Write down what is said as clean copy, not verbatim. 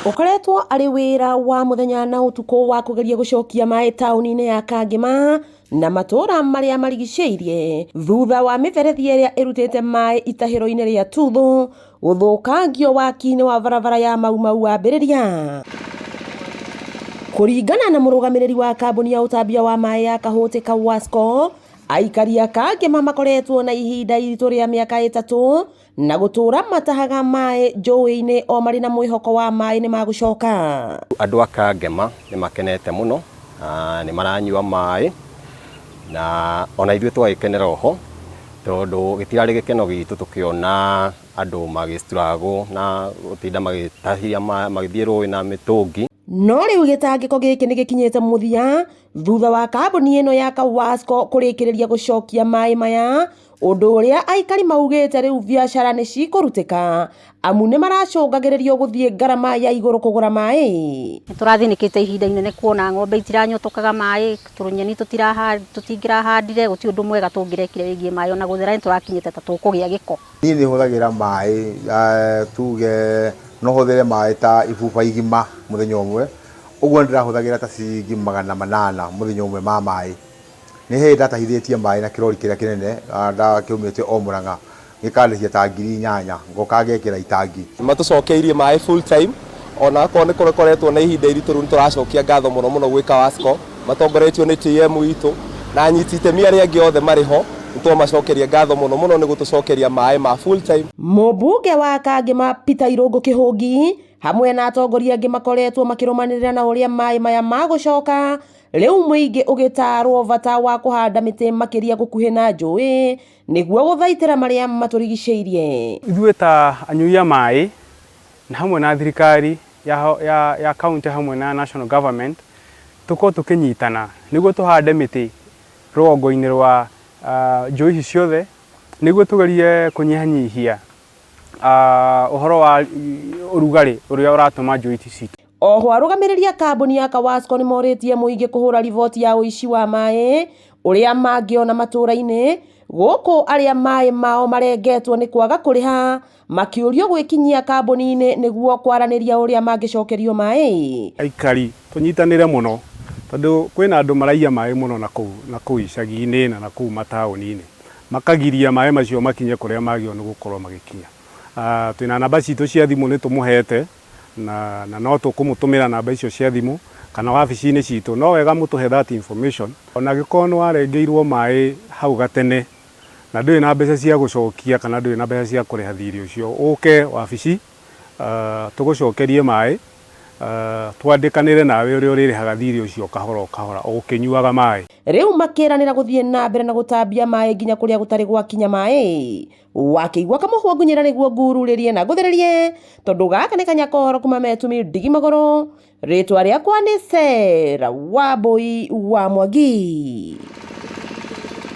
Ũkoretwo arĩ wĩra wa mũthenya na ũtukũ wa kũgeria gũcokia maĩ taũni-inĩ ya Kangema na matũũra marĩa marigicĩirie thutha wa mĩberethi ĩrĩa ĩrutĩte maĩ itahĩro-inĩ rĩa Tuthũ gũthũkangio waki-inĩ wa barabara ya Mau Mau wambĩrĩria. Kũringana na mũrũgamĩrĩri wa kambuni ya ũtambia wa maĩ ya Kahũti KAWASCO, aikari a Kangema makoretwo na ihinda iritũ rĩa mĩaka 3 na gũtũũra matahaga maĩ njũĩ-inĩ o marĩ na mwĩhoko wa maĩ nĩ magũcoka. Andũ a Kangema nĩ makenete mũno, nĩ maranyua maĩ na ona ithuĩ twagĩkenera oho tondũ gĩtirarĩ gĩkeno gitũ tũkĩona andũ magĩ struggle na gũtinda magĩtahia magĩthiĩ rũĩ na mĩtũngi. No rĩu gĩtangĩko gĩkĩ nĩ gĩkinyĩte mũthia thutha wa kambuni ĩno ya KAWASCO kũrĩkĩrĩria gũcokia maĩ maya, ũndũ ũrĩa aikari maugĩte rĩu biacara nĩ cikũrutĩka amu nĩ maracũngagĩrĩrio gũthiĩ ngarama ya igũrũ kũgũra maĩ. Nĩ tũrathĩnĩkĩte ihinda inene kuona ng'ombe itiranyotokaga maĩ, tũnyeni tũtingĩrahandire, gũtirĩ ũndũ mwega tũngĩrekire wĩgiĩ maĩ, ona gũthera nĩ tũrakinyĩte ta tũkũgĩa gĩko. Niĩ nĩ hũthagĩra maĩ, tuge no hũthĩre maĩ ta ibuba igima mũthenya ũmwe, ũguo nĩ ndĩrahũthagĩra ta ciringi 800 mũthenya ũmwe ma maĩ. Nĩ hĩndĩ ndatahithĩtie maĩ na kĩrori kĩrĩa kĩnene, ndakĩumĩte o Mũrang'a, gĩkandĩhia ta 8,000, ngoka ngekĩra itangi. Matũcokeirie maĩ full time, ona akorwo nĩ kũkoretwo na ihinda iritũ rĩu nĩ tũracokia ngatho mũno mũno gwĩ KAWASCO, matongoretio nĩ TM witũ na anyiti itemi arĩa angĩ othe marĩ ho, nĩ twamacokeria ngatho mũno mũno nĩ gũtũcokeria maĩ ma full time. Mũmbunge wa Kangema Peter Irũngũ Kĩhũngi hamwe na atongoria angĩ makoretwo makĩrũmanĩrĩra na ũrĩa maĩ maya magũcoka, rĩu mũingĩ ũgĩtarwo bata wa kũhanda mĩtĩ makĩria gũkuhĩ na njũĩ nĩguo gũthaitĩra marĩa matũrigicĩirie. Ithuĩ ta anyui a maĩ na hamwe na thirikari ya county hamwe na national government tũkorwo tũkĩnyitana nĩguo tũhande mĩtĩ rũgongo-inĩ rwa njũĩ ici ciothe nĩguo tũgerie kũnyihanyihia ũhoro wa ũrugarĩ ũrĩa ũratũma njũĩ ici citũ. Oho arũgamĩrĩri a kambuni ya KAWASCO nĩ morĩtie mũingĩ kũhũra riboti ya ũici wa maĩ ũrĩa mangĩona matũũra-inĩ gũkũ arĩa maĩ mao marengetwo nĩ kwaga kũrĩha makĩũrio gwĩkinyia kambuni-inĩ nĩguo kwaranĩria ũrĩa mangĩcokerio maĩ. Aikari tũnyitanĩre mũno tondũ kwĩna andũ maraiya maĩ mũno na kũu icagi-inĩ na kũu mataũni-inĩ makagiria maĩ macio makinye kũrĩa magĩrĩirwo nĩ gũkorwo magĩkinya. Twĩna namba citũ cia thimũ nĩ tũmũhete na no tũkũmũtũmĩra namba icio cia thimũ kana wabici-inĩ citũ, no wega mũtũhe that information. Ona angĩkorwo nĩ warengeirwo maĩ hau gatene na ndũrĩ na mbeca cia gũcokia kana ndũrĩ na mbeca cia kũrĩha thirĩ ũcio, ũke wabici tũgũcokerie maĩ, twandĩkanĩre nawe ũrĩa ũrĩrĩhaga thirĩ ũcio kahora o kahora o ũkĩnyuaga maĩ. Rĩu makĩranĩra gũthiĩ na mbere na gũtambia maĩ nginya kũrĩa gũtarĩ gwakinya maĩ. Wakĩigua kamũhwa ngunyĩra nĩguo ngururĩrie na ngũthĩrĩrie tondũ gaka nĩ kanyakohoro kuma metumi ndigi magũrũ. Rĩtwa rĩakwa nĩ Sarah Wambui wa Mwangi.